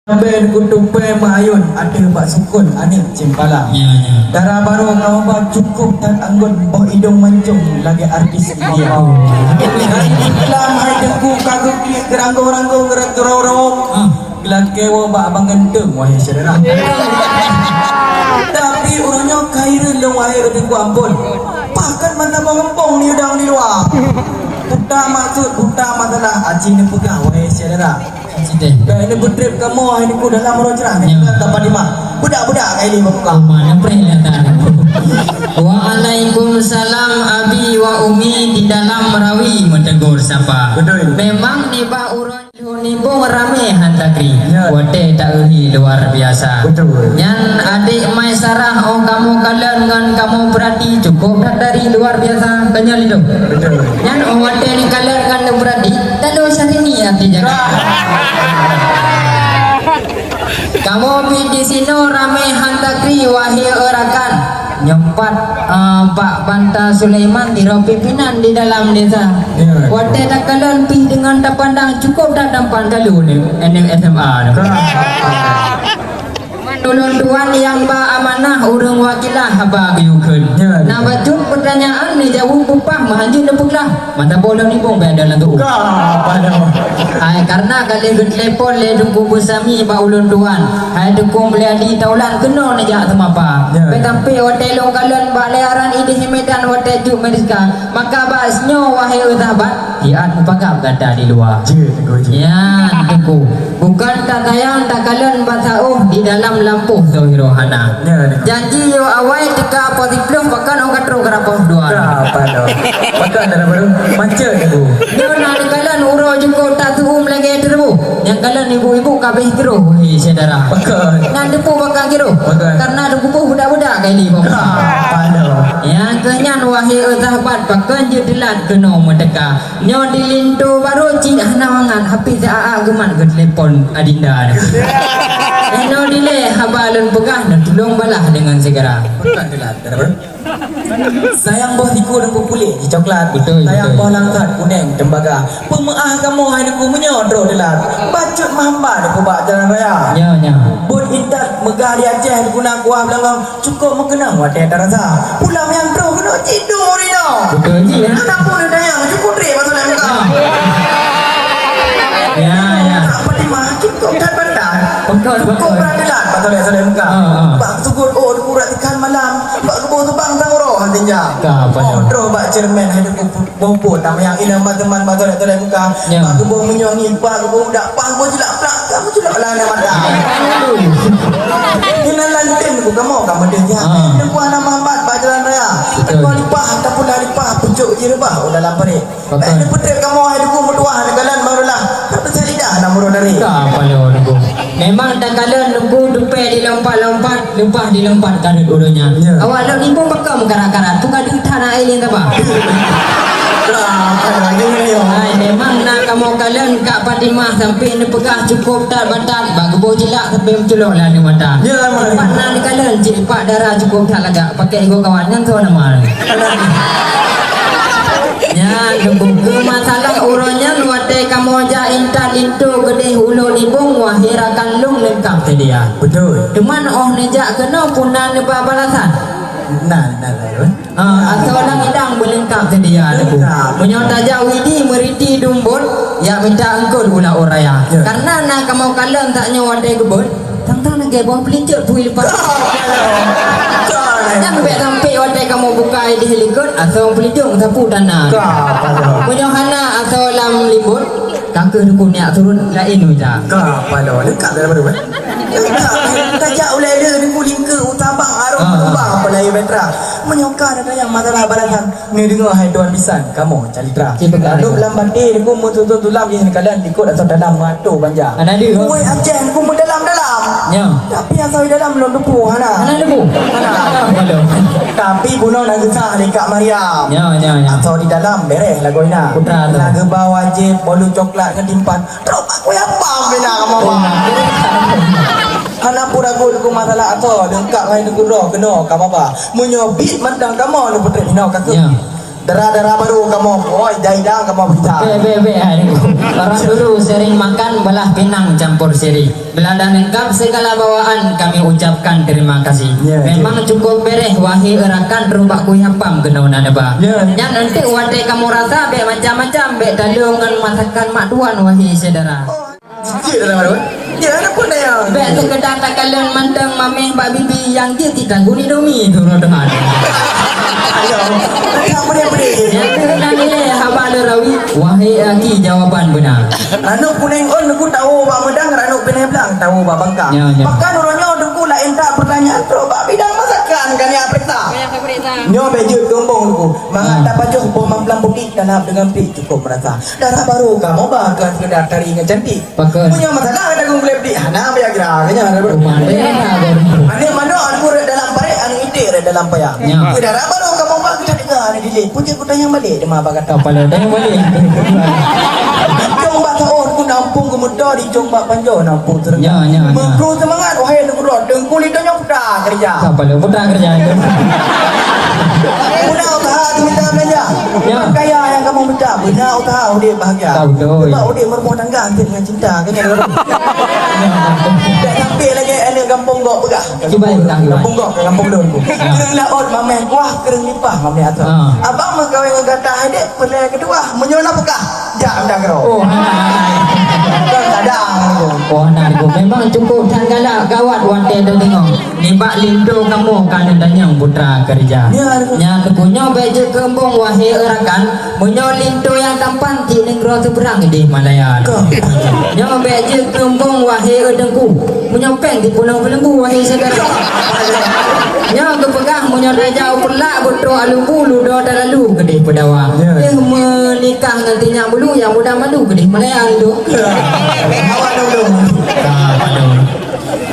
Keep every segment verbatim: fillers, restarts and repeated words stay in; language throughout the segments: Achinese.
Sampai kuteumpée meuayôn ateueh bak sukon aneuk ceumpala. Ya, ya. Dara barô kamoe ba cukôp that anggun, boh idông mancông lagée artis India. Oh. Hai Islam, hai Teungku, ka geuklik geuranggong-ranggong, geurok-geurok. Ah. Geulakée woe bak abang ganteng, wahai syedara. Tapi uroe nyoe ka hireuen lôn, wahai Teungku, ampôn. Pakon mata bang empong ni udang di luwa. Buta maksud, buta masalah, aci neupeugah, wahai syedara. Aci deh. Bèk neubeudrep kamoe hai Teungku dalam uroe cerah. Ya. Dapat di mah. Budak-budak kai ni buka. Mana preh dah tak ada. Waalaikumsalam abi wa umi di dalam rawi meutegur sapa. Betul. Memang nibak uroe Lheueh nibong ramé han takri, ya. Watée taeuhi luar biasa. Betul. Nyan adék Mai Sarah, oh kamoe kalon ngon kamoe peurati, cukôp that dari luar biasa. Tanyong lé tu. Betul. Nyan oh watée ni kalon ngon peurati, talo Syahrini até jaga. Kamoe pih di sinoe ramé han takri, wahé e rakan. Nyoe pat, eh, bak Banta Sulaiman sidroe pimpinan di dalam desa. Ya. Watée takalon pih deungon tapandang cukôp that tampan kalu ni, aneuk S M A tu. Ka. Ulôn tuan nyang ba amanah ureuëng wakilah haba geuyue kheun. Ya, ya. Na bacut peutanyaan neujaweueb bupah meuhanjeuet neupeugah. Mata boh lom nibong bèk ada lam tu'uh. Ka, apa nama? Hai, karena ka lheueh geutelepon lé Teungku Beusami bak ulôn tuan. Hai Teungku Mulyadi Taulan keunoe neujak seumapa. Ya. Bèk sampai watèe lôn kalon bak layaran idéh Medan watèe jeuet Merdeka. Maka bak sinyoe wahé sahabat, siat mupagab gata di luwa. Jeuet, Teungku, jeuet. Ya, Teungku. Bukon tatanyong takalon basa oh di dalam lampôh zahir rohana. Ya, ya. Janji yoh awai teuka poh siplôh pakon ong ka troh ka poh dua. Ka, apa tu? Pakon dah baru macet aku. Nyoe na dikalon uroe jukôk tak tuum lagèe teureubu. Nyang kalon ibu-ibu kabeh geroh, hei syedara. Pakon. Nan deupeu bakang geroh. Pakon. Karena deukupoh budak-budak kali, Bang. Ka, apa tu? Nyang keunyan wahé sahabat pakon jeuet teulat keunoe meuteuka. Nyoe di linto barô cit hana mangat, hapé siat geumat geutelepon adinda nyoe. Inoe dilèe haba lôn peugah, neutulông balah deungon sigara. Bukan teulat, kenapa? Sayang boh siku deungon kulét di coklat. Betul, sayang betul. Boh langkat kunèng tembaga. Peumeu'ah kamoe hai Teungku meunyoe droe teulat. Bacut meuhamba di peubak jalan raya. Nyoe, nyoe. Buet intat meugah di Aceh guna kuah beulangong. Cukôp meukeunong watèe tarasa. Pulang nyang troh keunoe cit dum ureueng inong. Beutôi jih, ya. Aneuk buleuen dayang cukôp trép bak solek muka. Ya, ya. Kak Fatimah cukôp that bantai. Betul, betul. Cukôp brat teulat bak solek-solek muka. Ha, ha. Bak seugot ôk teukurak ikan malam. Bak geuboh subang sang uroe hana tinja. Ka, apa ya? Oh, troh bak ceureumen hai Teungku. Boh pun nama nyang inong ban teuma bak solek-solek muka. Ya. Bak geuboh meunyoe ngieng, bak geuboh udak, bak geuboh jeulak plak, ka meujeulak lah aneuk mata. Aduh. Inan lantén ku kamoe ka meudeh nyan. Ah. Teungku hana meuhambat bak jalan raya. Betul. Teungku lipah, ataupun dah lipah, pucôk jih reubah u dalam parit. Betul. Bèk neupeutrép kamoe hai Teungku meutuah neukalon barulah. Ka peucah lidah lam ureueng dari. Ka paloe Teungku. Memang takalon Teungku tupée dilompat-lompat. Leupah dilompat ka rhot uroe nyan. Ya. Awak lôn iboh pakon meukarat-karat, peue ka deuh that na ileng taba. Hai, memang na kamoe kalon Kak Fatimah sampoe neupeugah cukôp that batat, bak geuboh jeulak sampoe meuculok lam aneuk mata. Ya, Mak. Pat na neukalon cit pat dara cukôp that lagak, pakai igoe kawan nyan soe nama. Nyan, keu masalah uroe nyan watèe kamoe jak intat linto keudeh ulôn ibong, wahé rakan lôn leungkap seudia. Betul. Teuma 'oh neujak keunoe peue na neuba balasan? Na, na, na, na. Ah, asoe lam idang beuleungkap seudia, Teungku. Leungkap. Meunyoe tajak Widi meuriti dum bot, jak mita eungkôt u laôt raya. Ya. Karena na kamoe kalon that nyoe watèe geubot, tang-tang lagèe boh peulincut pui leupah. Ka, ka. Nyan bèk sampoe watèe kamoe buka idéh likot, asoe peulijong sapu tana. Ka, ka. Meunyoe hana asoe lam libot, ka keuh Teungku neujak turot laén mita. Ka, paloe. Leungkap dah baru, eh? Tajak ulèe le Teungku lingke u tabang arung. Ah. Lubang apa layu batra. Meunyoe ka ada yang masalah balasan, neudeungoe hai tuan bisan, kamoe calitra. Cik peugah. Lam baté Teungku meututoe tulam jih neukalon likot atau dalam meuato banja. Hana deuh. Woi Aceh Teungku meudalam-dalam. Ya. Tapi asai dalam lôn teupeu hana. Hana teupeu. Hana. Hana. Tapi bunoe na geusah lé Kak Mariam. Ya, ya, ya. Asai di dalam bereh lagoina. Putra tu. Na geuba wajéb bolu coklat ngon timphan. Trok bak kueh apam bina kamoe ba. Hana peue ragu Teungku masalah asoe, leungkap hai Teungku droe keunoe kamoe ba. Meunyoe bit mantong kamoe neupeutrép hinoe ka keuh. Ya. Dara-dara baru kamoe, oi, idang-idang kamoe berita. Bèk, bèk, bèk, hai. Orang dulu sering makan belah pinang campur sirih. Bila dah lengkap segala bawaan, kami ucapkan terima kasih. Ya, ya. Memang cukup bereh, wahai rakan, rubak kuih apam keunoe na neuba. Ya. Nyan eunteuk watèe kamoe rasa, bèk macam-macam, bèk taleueng ngon masakan mak tuan, wahai syedara. Jeuet dalam areuet. Ya, ada pun daya. Bèk seukeda takalon mantong mamèh bak bibi nyang jeuet jitanggung Indomie tu roh Tuhan. Ayo, tak pedih-pedih. Nyang keunan ilèe haba le rawi, wahai aki jawaban beuna. Ranub kunèng ôn Teungku tawoe bak meudang, ranub binéh blang tawoe bak bangka. Ya, ya. Bahkan uroe nyoe Teungku laén that peurtanyaan trok bak bidang masakan ka nyak peuriksa. Nyoe bèk jeuet keumbông Teungku. Mangat tapajoh boh mamplam putéh tanam deungon pik cukup meurasa. Dara barô kamoe ba kon seukeda tari ngon cantik. Pakon. Meunyoe masalah dagon gulèe peudik, hana payah gira, kan nyan, dara barô. Rumah dia, dara barô. Aneuk manok, aneuk ureueng dalam parék, aneuk iték rot dalam paya. Ya. Peue dara barô kamoe ba, kita dengar aneuk didik. Peue cit kutanyong balek, teuma ba gata. Kapala tanyong balek. Cong bak saôh ku nampung geumeudo, di cong bak panjoe nampung teureunggah. Ya, ya, ya. Meukru seumangat, wahai aneuk ureueng, Teungku Lintô nyoe putra keureuja. Kapala putra keureuja. Beuna usaha tu mita beulanja. Ya. Bukan kaya nyang kamoe mita, beuna usaha udép bahagia. Betul. Sebab udép meurumoh tangga, hantom ngon cinta, kan nyan. Tak sampai lagi aneuk gampông Gok peugah. Kiban, kiban, kiban. Gampông Gok, gampông lôn. Ya. Kreueng laôt mamèh kuah, kreueng lipah mamèh asoe. Ha. Abang meukawen ngon gata hai dek, peureulèe keudua, meunyoe na peugah, jak mita keudroe. Oh, hana, hana. Kon kadang tu. Oh, hana tu. Memang cukup that galak, gawat watèe teudeungö. Nibak lintô kamoe ka neutanyong putra keureuja. Ya. Nyan Teungku nyoe bèk jeuet keumbông, wahé rakan. Meunyoe lintô nyang tampan, cit nanggroe seberang idéh Malaya. Ka. Nyoe bèk jeuet keumbông, wahé Teungku. Meunyoe péng sipeunoh beuleubu, wahé syedara. Nyoe geupeugah, meunyoe tajak u Peureulak, beutrôk Alumbu, ludoe talalu keudéh Peudawa. Ya. Éh, meunikah ngon si nyak bulu, nyang muda malu keudéh Malaya tu. Ya. Awak dong-dong. Ka, padum.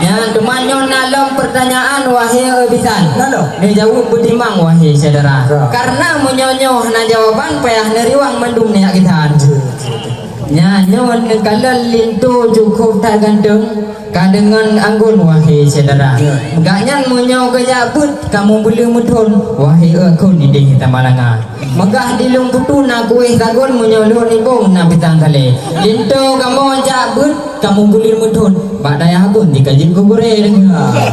Nyan, teuma nyoe na lom peurtanyaan, wahé bisan. Na lom. Neujaweueb beutimang, wahé syedara. Ya. Karena meunyoe nyoe hana jawaban, payah neuriwang mandum nyak bisan. Betul, betul, betul. Nyan, nyoe neukalon lintô cukup that ganteng, ka deungon anggun, wahé syedara. Ya. Gobnyan meunyoe geujak beuet, ka meubeuleueng meuthon, wahé eukon idéh Tamalanga. Meugah di Lueng Putu na kuéh sagon, meunyoe lôn ibong na pisang salé. Lintô kamoe jak beuet, kamoe buleuen meuthon. Bak dayah Abon di Kajeng Kugurée.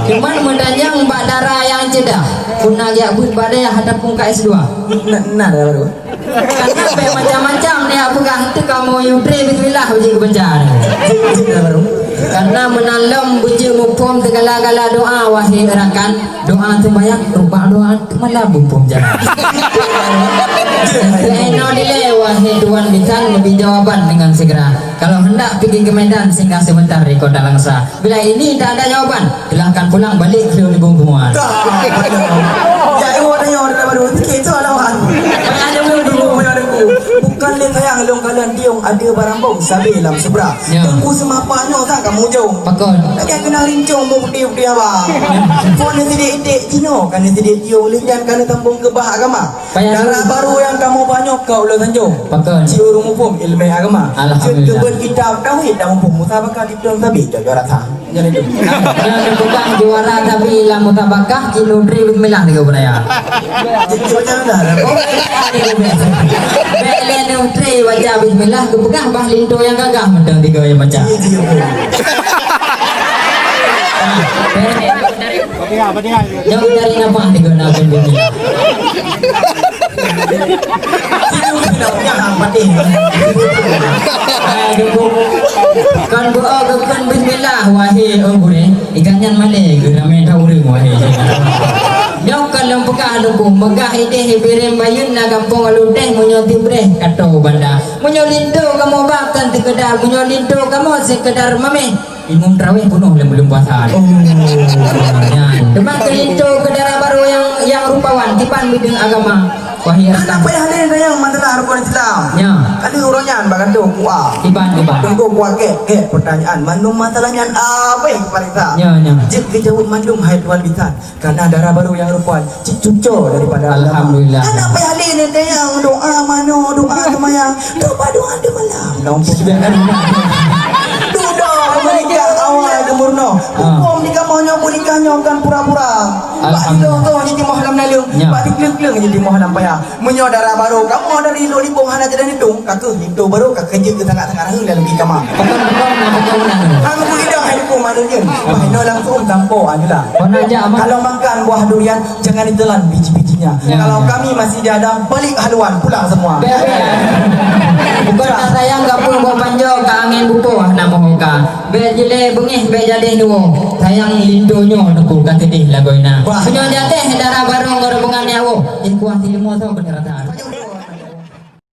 Cuman meutanyong bak dara nyang ceudah, peue na jak beuet bak dayah ataupun ka S dua? Na, na dara baru. Karena bèk macam-macam dia peugah, tu kamoe yue tre bismillah uji kebencan. Cek, cek dara baru. Karena meunan lom beujeuet muphom segala-gala doa, wahé rakan. Doa seumayang, rubak doa malam bungkong jalan. Seuinoe dilèe, wahé tuan bisan, neubri jawaban dengan segera. Kalau hendak pigi ke Medan, singgah sebentar di Kota Langsa. Bila ini tak ada jawaban, silahkan pulang balik ke Lubong Bunguan. Dah, dah. Ya, eh, awak tanya, orang baru sikit tu lawan. Banyak ada orang dulu, banyak ada aku. Bukan lé sayang, long kalan tiong, ada barang bong, sabe lam subra. Ya. Teungku seumapa nyoe sang kamoe jong. Pakon. Lagèe keunong rincong bông putéh-putéh abang. Phôn sidék iték jinoe, ka sidék tiong, lé nyan ka sambông keubah agama. Payah dulu. Dara baru nyang kamoe ba nyoe ka ulôn sanjong. Pakon. Ci ureueng muphom ileumèe agama. Alhamdulillah. Jeuet keu beuet kitab tauhid dan muphom musabaqah diplom sabe juara sa. Nyan itu. Nyan bukan juara tapi lam musabaqah, ci nutri bismillah tiga budaya. Jadi macam mana dah? Oh, bèk lé nutri baca bismillah, geupeugah bah lintô nyang gagah mantong tiga nyang baca. Iya, iya, iya. Jauh dari nafah tiga nak bismillah. Hai, dukung. Kon beuo geukheun bismillah, wahé ureueng gurèe. Ikan nyan malèe geuramé that ureueng, wahé. Nyoe kon lôn peugah dukung, meugah idéh Ibrahim Bayeuen na gampông Aluteh, meunyoe tibreh kato banda. Meunyoe lintô kamoe ba kon seukeudar, meunyoe lintô kamoe seukeudar mamèh. Imum tarawih peunoh lé buleuen puasa. Oh. Nyan. Teuma keu lintô keu dara barô nyang, nyang rupawan, kiban bideueng agama. Wahai rakan. Hana payah lé sayang masalah rukon Islam. Nya. Ada urang nyan bak kantô Q A. Kiban, kiban. Teungku Q A gèt, gèt pertanyaan. Mandum masalah nyan abéh geupareksa. Nya, nya. Jeuet geujaweueb mandum hai tuan bisan. Karena dara barô nyang rupawan cit cuco daripada agama. Alhamdulillah. Hana payah lé neutanyong doa manoe, doa seumayang, doa, doa di malam. Dong sudah kan. Dudoe meunikah awai geumeurunoe. Ah. Huköm di kamoe nyoe Meuninggai nyoe kon pura-pura. Bak Alhamdulillah. Ilong toh jitimoh lam naleueng, Ya. Bak dikleueng-kleueng jitimoh lam paya. Meunyoe dara barô kamoe dari lôn lipong hana jadeh nitong, ka kheueh linto barô ka keujeuet keu sangat-sangat raheueng dalam kama. Betul, betul, betul, betul. Hang beuidang hai lipong manusia. Bah inoe langsung tampo aja lah. Kalau makan buah durian, jangan ditelan biji-bijinya. Ya, Kalau ya. Kami masih diadang, balik haluan, pulang semua. Bèk, bèk. Bukan tak sayang kapung boh panjoe ka angén bukoe hana meuhoka. Bèk jilé beungéh bèk jadeh nuwoe. Sayang linto nyoe nuku ka teudeh lagoina. Wah. Meunyoe jadeh dara barô ngon rombongan nyawoe, eh kuah sileumo soe keuneuk rata.